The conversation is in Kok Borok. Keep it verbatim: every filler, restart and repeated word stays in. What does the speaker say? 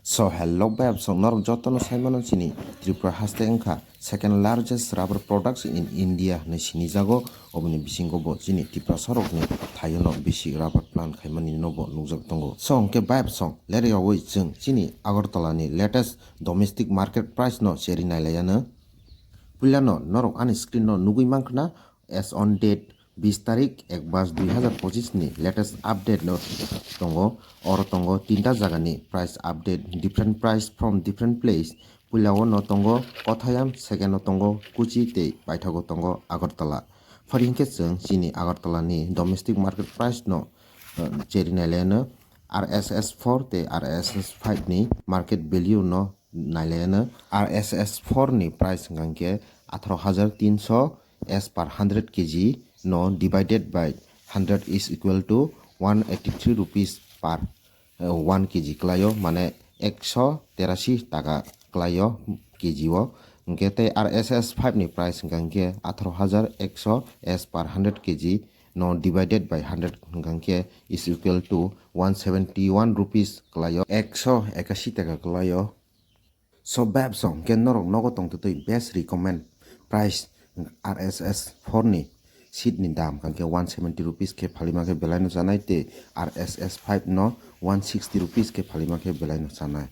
So hello bai absong norok jotono saimano chini Tripura haste wngkha second largest rubber products in India hinwi sinijago, oboni bisingo bo chini Tiprasa rokni thaiono bisi rubber plant khaimani no bo nukjak tongo. So hwnkhe bai absong leryawi chwng chini Agartala ni latest domestic market price no cheri nailaiano. Puilano norok ani screen no nugwi mankha na, as on date bis tarik ek mas dui hazar pochis ni latest update no tongo. Oro tongo tinta jagani price update, different price from different place. Puila o no tongo Kothayam, second o tongo Kochi tei paithago tongo Agartala. Phari hinkhe chwng chini Agartala ni domestic market price no, uh, cheri nailaiano. R S S four tei R S S five ni market value no nailaiano. R S S four ni price hwnkha khe atharo hazar tinso as per hundred K G no divided by hundred is equal to one eighty three rupees per, uh, one K G kwlaio, mane ekso terasi taka kwlaio K G o. Hwnkhe tei R S S five ni price hwnkha khe atharo hazar ekso as per hundred K G no divided by hundred hwnkha khe is equal to one seventy one rupees kwlaio, ekso ekasi taka kwlaio. So bai absong hwnkhe norok nogo tongtwtwi best recommend price R S S four ni seat ni dam hwnkha khe one seventy rupees khe phalima khe belai no chanai tei R S S five no one sixty rupees khe phalima khe belai no chanai.